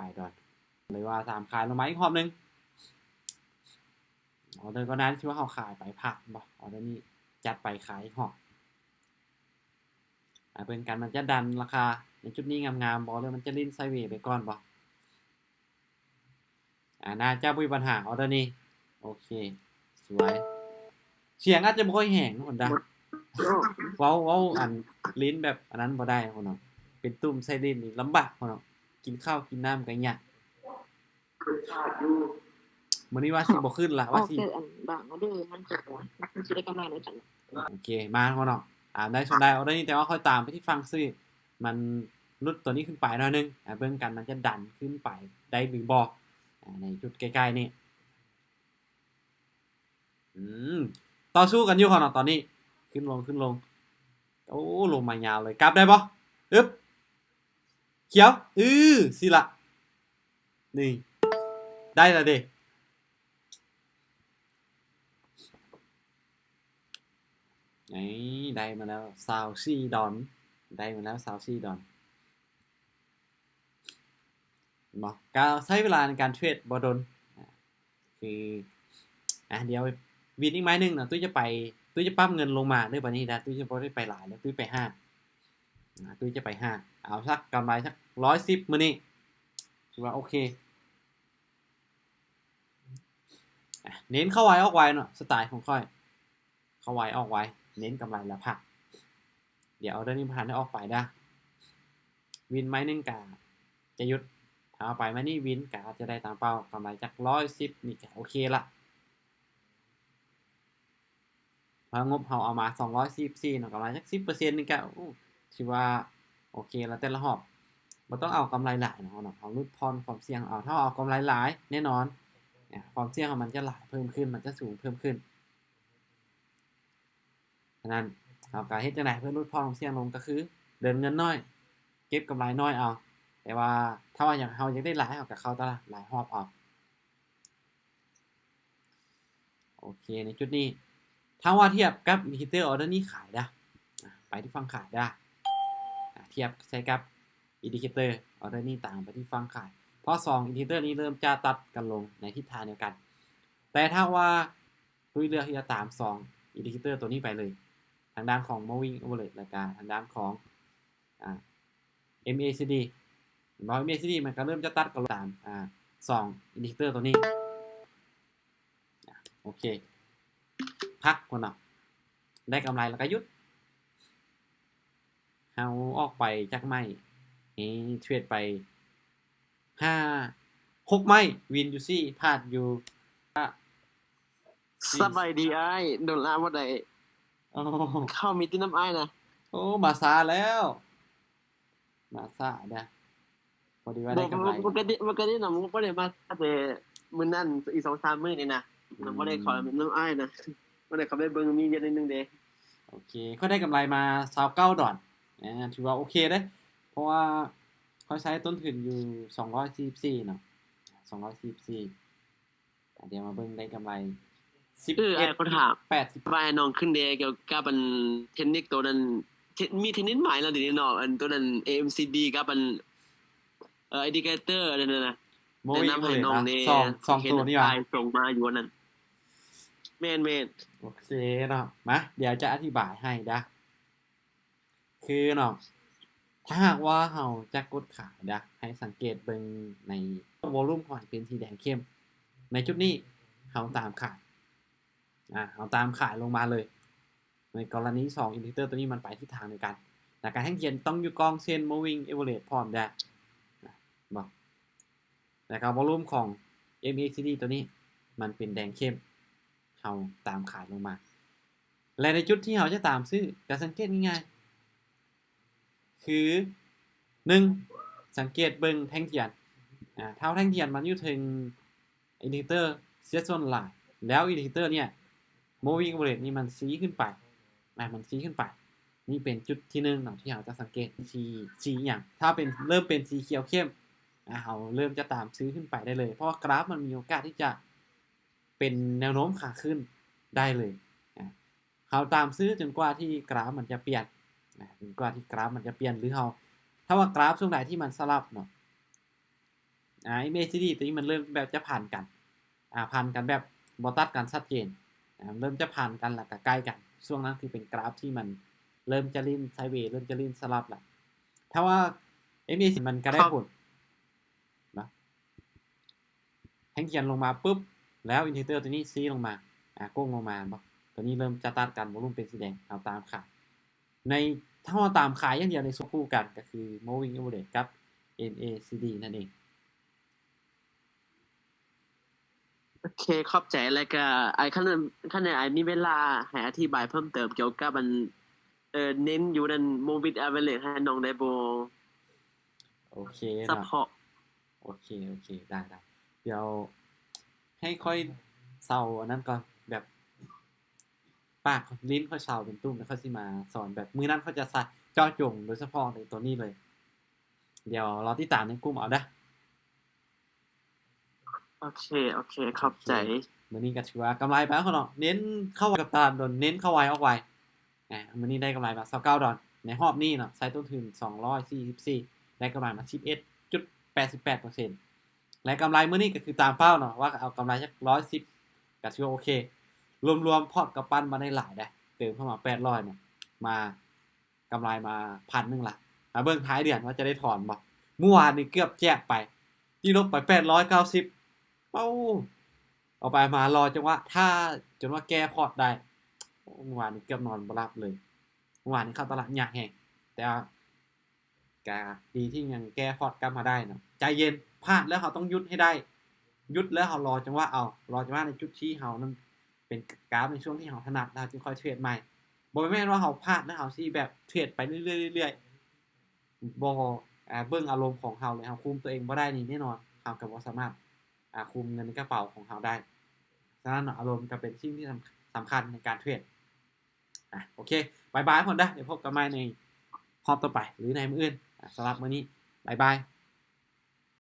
ຂາຍດອນ ເລີຍວ່າຕາມຂາຍລົງມາອີກຮອບໜຶ່ງ. ອໍເດີກ່ອນໜ້າທີ່ວ່າເຮົາຂາຍໄປຜ່ານບໍ່? ອໍເດີນີ້ຈັດໄປຂາຍອີກຮອບ. ອາ ເບິ່ງກັນ ມັນຈະດັນລາຄາໃນຈຸດນີ້ງາມໆບໍ່ ຫຼືມັນຈະຫຼິ້ນໄຊເວໄປກ່ອນບໍ່? ອາ ໜ້າຈະບໍ່ມີບັນຫາ ອໍເດີນີ້. ໂອເຄ ສວຍ. ສຽງອາດຈະບໍ່ຄ່ອຍແຮງພຸ້ນດາ. ເວົ້າ ເວົ້າອັນ ຫຼິ້ນແບບອັນນັ້ນບໍ່ໄດ້ພຸ້ນເນາະ. ເປັນຕຸ່ມໃສ່ຫຼິ້ນນີ້ລຳບາກພຸ້ນເນາະ. ກິນເຂົ້າກິນນ້ຳກໍຍາກ. ມື້ນີ້ວ່າຊິບໍ່ຂຶ້ນລະ ວ່າຊິ ອອກແຕ່ອັນບາງອໍເດີ ມັນກໍ ມັນຊິໄດ້ກຳໄລນຳກັນ. ໂອເຄ ມາເນາະ ອາ ໄດ້ສ່ວນໄດ້ອໍເດີນີ້ ແຕ່ວ່າຂ້ອຍຕາມໄປທີ່ຝັ່ງຊື້ ມັນຫຼຸດຕົວນີ້ຂຶ້ນໄປໜ້ອຍໜຶ່ງ. ອາ ເບິ່ງກັນ ມັນຈະດັນຂຶ້ນໄປໄດ້ຫຼືບໍ່ ອາ ໃນຈຸດໃກ້ໆນີ້. ອືມ ຕໍ່ສູ້ກັນຢູ່ເນາະຕອນນີ້ ຂຶ້ນລົງ ຂຶ້ນລົງ. ໂອ້ ລົງມາຍາວເລີຍ ກັບໄດ້ບໍ່? ອຶບ ຂຽວ ອື ຊີ້ລະ ນີ້ ໄດ້ລະເດ. ນີ້ ໄດ້ມາແລ້ວຊາວສີ່ດອນ ໄດ້ມາແລ້ວຊາວສີ່ດອນ ເຫັນບໍ່? ກໍໃຊ້ເວລາໃນການເທຣດບໍ່ດົນ ອາ ຄື ອາ ດຽວວິນອີກໄມ້ໜຶ່ງເນາະ. ຕຸ້ຍຈະໄປ ຕຸ້ຍຈະປັບເງິນລົງມາເດີ້ ບາດນີ້ນະ ຕຸ້ຍຈະບໍ່ໄດ້ໄປຫຼາຍແລ້ວ ຕຸ້ຍໄປຫ້າ ອາ ຕຸ້ຍຈະໄປຫ້າ ເອົາສັກກຳໄລສັກຮ້ອຍສິບມື້ນີ້ ຖືວ່າໂອເຄ. ອາ ເນັ້ນເຂົ້າໄວອອກໄວເນາະ ສະໄຕຂອງຂ້ອຍ ເຂົ້າໄວອອກໄວ ເນັ້ນກຳໄລແລ້ວພັກ. ດຽວອໍເດີນີ້ບໍ່ທັນໄດ້ອອກໄປເດີ້ ວິນໄມ້ໜຶ່ງກະຈະຢຸດ ຖ້າເອົາໄປໄມ້ນີ້ວິນກະອາດຈະໄດ້ຕາມເປົ້າ ກຳໄລຈັກຮ້ອຍສິບນີ້ກະໂອເຄລະ. ເພາະງົບເຮົາເອົາມາສອງຮ້ອຍສີ່ສິບສີ່ເນາະ ກຳໄລຈັກສິບເປີເຊັນນີ້ກະ ໂອ້ ຖືວ່າໂອເຄລະ ແຕ່ລະຮອບ. ບໍ່ຕ້ອງເອົາກຳໄລຫຼາຍເນາະ ເຮົາຫຼຸດຜ່ອນຄວາມສ່ຽງເອົາ. ຖ້າເຮົາເອົາກຳໄລຫຼາຍ ແນ່ນອນ ອາ ຄວາມສ່ຽງຂອງມັນຈະຫຼາຍເພີ່ມຂຶ້ນ ມັນຈະສູງເພີ່ມຂຶ້ນ. ສະນັ້ນ ເຮົາກະເຮັດຈັ່ງໃດເພື່ອຫຼຸດຜ່ອນຄວາມສ່ຽງລົງ ກໍຄືເດີນເງິນໜ້ອຍ ເກັບກຳໄລໜ້ອຍເອົາ. ແຕ່ວ່າຖ້າວ່າຢາກ ເຮົາຢາກໄດ້ຫຼາຍ ເຮົາກະເຂົ້າຕະຫຼາດຫຼາຍຮອບເອົາ. ໂອເຄ ໃນຈຸດນີ້ ຖ້າວ່າທຽບກັບອິນດິເຄເຕີ ອໍເດີນີ້ຂາຍເດີ້ ອາ ໄປທີ່ຝັ່ງຂາຍເດີ້ ອາ ທຽບໃສ່ກັບອິນດິເຄເຕີ ອໍເດີນີ້ຕາມໄປທີ່ຝັ່ງຂາຍ ເພາະສອງອິນດິເຄເຕີນີ້ເລີ່ມຈະຕັດກັນລົງໃນທິດທາງດຽວກັນ. ແຕ່ຖ້າວ່າຕຸ້ຍເລືອກທີ່ຈະຕາມສອງອິນດິເຄເຕີຕົວນີ້ໄປເລີຍ ທາງດ້ານຂອງ moving average ແລ້ວກະທາງດ້ານຂອງ ອາ ເອັມເອຊີດີ ເຫັນບໍ່? ເອັມເອຊີດີມັນກະເລີ່ມຈະຕັດກັນລົງຕາມ ອາ ສອງອິນດິເຄເຕີຕົວນີ້. ອາ ໂອເຄ ພັກພຸ້ນເນາະ ໄດ້ກຳໄລແລ້ວກະຢຸດ. ເຮົາອອກໄປຈັກໄມ້ ເອີ ເທຣດໄປຫ້າ ຫົກໄມ້ ວິນຢູ່ສີ່ ພາດຢູ່ ສະບາຍດີອ້າຍ ດົນລະບໍ່ໄດ້ ໂອ້ ເຂົ້າມີແຕ່ນຳອ້າຍນະ. ໂອ້ ມາຊ້າແລ້ວ ມາຊ້າເດ້ ພໍດີວ່າໄດ້ກຳໄລ. ບໍ່ ບໍ່ ບໍ່ກະຕິ ບໍ່ກະຕິນະ ບໍ່ໄດ້ມາແຕ່ມື້ນັ້ນ ອີກສອງສາມມື້ນີ້ນະ ອືມ ບໍ່ໄດ້ຂໍນຳອ້າຍນະ ບໍ່ໄດ້ເຂົ້າໄປເບິ່ງ ມີວຽກໜ້ອຍໜຶ່ງເດ້. ໂອເຄ ຂ້ອຍໄດ້ກຳໄລມາຊາວເກົ້າດອນ ອາ ຖືວ່າໂອເຄເດ້ ເພາະວ່າຂ້ອຍໃຊ້ຕົ້ນທຶນຢູ່ສອງຮ້ອຍສີ່ສິບສີ່ເນາະ ສອງຮ້ອຍສີ່ສິບສີ່. ອາ ດຽວມາເບິ່ງໄດ້ກຳໄລສິບເອັດ ເອີ ອ້າຍ ຂໍຖາມ ແປດສິບ ວ່າໃຫ້ນ້ອງຂຶ້ນແດ່ ກ່ຽວກັບອັນເທັກນິກໂຕນັ້ນ ເທັກ ມີເທັກນິກໃໝ່ແລ້ວດຽວນີ້ເນາະ ອັນໂຕນັ້ນ ເອເອັມຊີດີ ກັບອັນ ເອີ ອິນດິເຄເຕີ ອັນນັ້ນນະ ແນະນຳໃຫ້ນ້ອງແດ່ ສອງ ສອງໂຕນີ້ຫວາ ເຫັນອ້າຍສົ່ງມາຢູ່ອັນນັ້ນ. ແມ່ນໆ ໂອເຄເນາະ ມາ ດຽວຈະອະທິບາຍໃຫ້ເດີ້. ຄືເນາະ ຖ້າຫາກວ່າເຮົາຈະກົດຂາຍເດີ້ ໃຫ້ສັງເກດເບິ່ງໃນວອລຸມຂອງມັນເປັນສີແດງເຂັ້ມ ໃນຈຸດນີ້ເຮົາຕາມຂາຍ ອາ ເຮົາຕາມຂາຍລົງມາເລີຍ ໃນກໍລະນີສອງອິນດິເຄເຕີຕົວນີ້ມັນໄປທິດທາງດຽວກັນ ແລ້ວກະແທ່ງທຽນຕ້ອງຢູ່ກ້ອງເສັ້ນ moving average ພ້ອມເດີ້ ເຫັນບໍ່? ແລ້ວກໍວອລຸມຂອງເອັມເອຊີດີຕົວນີ້ມັນເປັນແດງເຂັ້ມ ເຮົາຕາມຂາຍລົງມາ ແລະ ໃນຈຸດທີ່ເຮົາຈະຕາມຊື້ ກໍສັງເກດງ່າຍໆ ຄື ໜຶ່ງ ສັງເກດເບິ່ງແທ່ງທຽນ ອາ ຖ້າແທ່ງທຽນມັນຢູ່ເທິງອິນດິເຄເຕີສ່ວນຫຼາຍ ແລ້ວອິນດິເຄເຕີເນີ້ຍ moving average ນີ້ມັນຊີ້ຂຶ້ນໄປ ອາ ມັນຊີ້ຂຶ້ນໄປ ນີ້ເປັນຈຸດທີໜຶ່ງເນາະ ທີ່ເຮົາຈະສັງເກດ ຊີ້ ຊີ້ຫຍັງ ຖ້າເປັນ ເລີ່ມເປັນສີຂຽວເຂັ້ມ ອາ ເຮົາເລີ່ມຈະຕາມຊື້ຂຶ້ນໄປໄດ້ເລີຍ ເພາະວ່າກຣາຟມັນມີໂອກາດທີ່ຈະເປັນແນວໂນ້ມຂາຂຶ້ນໄດ້ເລີຍ ອາ ເຮົາຕາມຊື້ຈົນກວ່າທີ່ກຣາຟມັນຈະປ່ຽນ ອາ ຈົນກວ່າທີ່ກຣາຟມັນຈະປ່ຽນ ຫຼືເຮົາ ຖ້າວ່າກຣາຟຊ່ວງໃດທີ່ມັນສະຫຼັບເນາະ ອາ ເອັມເອຊີດີ ຕົວນີ້ມັນເລີ່ມແບບຈະຜັນກັນ ອາ ຜັນກັນແບບບໍ່ຕັດກັນຊັດເຈນ ອາ ເລີ່ມຈະຜັນກັນ ແລ້ວກໍໃກ້ກັນ. ຊ່ວງນັ້ນຄືເປັນກຣາຟທີ່ມັນເລີ່ມຈະຫຼິ້ນໄຊເວ ເລີ່ມຈະຫຼິ້ນສະຫຼັບລະ. ຖ້າວ່າ ເອັມເອຊີດີ ມັນກະໄດ້ຜົນ ເນາະ ແທ່ງຂຽນລົງມາປຶບ ແລ້ວອິນດິເຄເຕີຕົວນີ້ຊີ້ລົງມາ ອາ ໂກ້ງລົງມາ ເຫັນບໍ່? ຕົວນີ້ເລີ່ມຈະຕັດກັນ ວໍລຸ່ມເປັນສີແດງ ເຮົາຕາມຂາຍ. ໃນ ຖ້າເຮົາຕາມຂາຍຢ່າງດຽວ ໃນຊ່ວງຄູ່ກັນ ກໍຄື moving average ກັບ ເອັມເອຊີດີ ນັ້ນເອງ. ໂອເຄ ຂອບໃຈ. ແລ້ວກະ ອ້າຍ ຄັນ ຄັນອ້າຍມີເວລາໃຫ້ອະທິບາຍເພີ່ມເຕີມກ່ຽວກັບອັນ ເອີ ເນັ້ນຢູ່ນັ້ນ moving average ໃຫ້ນ້ອງໄດ້ບໍ່? ໂອເຄ ສະເພາະ ໂອເຄ ໂອເຄ ໄດ້ ໄດ້. ດຽວໃຫ້ຂ້ອຍເຊົາອັນນັ້ນກ່ອນ ແບບ ປາກ ລີ້ນຂ້ອຍເຊົາເປັນຕຸ້ມ ແລ້ວຂ້ອຍຊິມາສອນ ແບບມື້ນັ້ນຂ້ອຍຈະສະ ເຈາະຈົງໂດຍສະເພາະໃນຕົວນີ້ເລີຍ. ດຽວລໍຕິດຕາມໃນກຸ່ມເອົາເດີ. ໂອເຄ ໂອເຄ ຂອບໃຈ. ມື້ນີ້ກໍຖືວ່າກຳໄລໄປເນາະ ເນັ້ນເຂົ້າໄວກັບຕະຫຼາດດົນ ເນັ້ນເຂົ້າໄວອອກໄວ. ອາ ມື້ນີ້ໄດ້ກຳໄລມາຊາວເກົ້າດອນ ໃນຮອບນີ້ເນາະ ໃຊ້ຕົ້ນທຶນສອງຮ້ອຍສີ່ສິບສີ່ ໄດ້ກຳໄລມາສິບເອັດຈຸດແປດສິບແປດເປີເຊັນ ແລະ ກຳໄລມື້ນີ້ກໍຄືຕາມເປົ້າເນາະ ວ່າເອົາກຳໄລຈັກຮ້ອຍສິບ ກໍຖືວ່າໂອເຄ. ລວມໆ ພອດກຳປັ່ນມາໄດ້ຫຼາຍເດ້ ເຕີມເຂົ້າມາແປດຮ້ອຍເນາະ ມາ ກຳໄລມາພັນໜຶ່ງລະ. ມາເບິ່ງທ້າຍເດືອນວ່າຈະໄດ້ຖອນບໍ່? ມື້ວານນີ້ເກືອບແຈກໄປ ຕີລົບໄປແປດຮ້ອຍເກົ້າສິບ. ເອົ້າ ເອົາໄປມາລໍຈັງຫວະ ຖ້າຈົນວ່າແກ້ພອດໄດ້. ໂອ້ ມື້ວານນີ້ເກືອບນອນບໍ່ຫຼັບເລີຍ. ມື້ວານນີ້ເຂົ້າຕະຫຼາດຍາກແຮງ ແຕ່ວ່າກະດີທີ່ຍັງແກ້ພອດກັບມາໄດ້ເນາະ. ໃຈເຢັນ ພາດແລ້ວເຮົາຕ້ອງຢຸດໃຫ້ໄດ້ ຢຸດແລ້ວເຮົາລໍຈັງຫວະເອົາ ລໍຈັງຫວະໃນຈຸດທີ່ເຮົານັ້ນເປັນກາຟໃນຊ່ວງທີ່ເຮົາຖະໜັດ ແລ້ວເຮົາຈຶ່ງຄ່ອຍເທຣດໃໝ່. ບໍ່ແມ່ນວ່າເຮົາພາດແລ້ວເຮົາຊິແບບເທຣດໄປເລື້ອຍໆ ເລື້ອຍໆ ບໍ່ ອາ ເບິ່ງອາລົມຂອງເຮົາເລີຍ ເຮົາຄຸມຕົວເອງບໍ່ໄດ້ນີ້ ແນ່ນອນເຮົາກໍບໍ່ສາມາດ ອາ ຄຸມເງິນໃນກະເປົາຂອງເຮົາໄດ້. ສະນັ້ນເນາະ ອາລົມກໍເປັນສິ່ງທີ່ສຳ ສຳຄັນໃນການເທຣດ. ອາ ໂອເຄ ບາຍບາຍ ພວກເດີ ດຽວພົບກັນໃໝ່ໃນຮອບຕໍ່ໄປ ຫຼື ໃນມື້ອື່ນ. ອາ ສຳລັບມື້ນີ້ ບາຍບາຍ.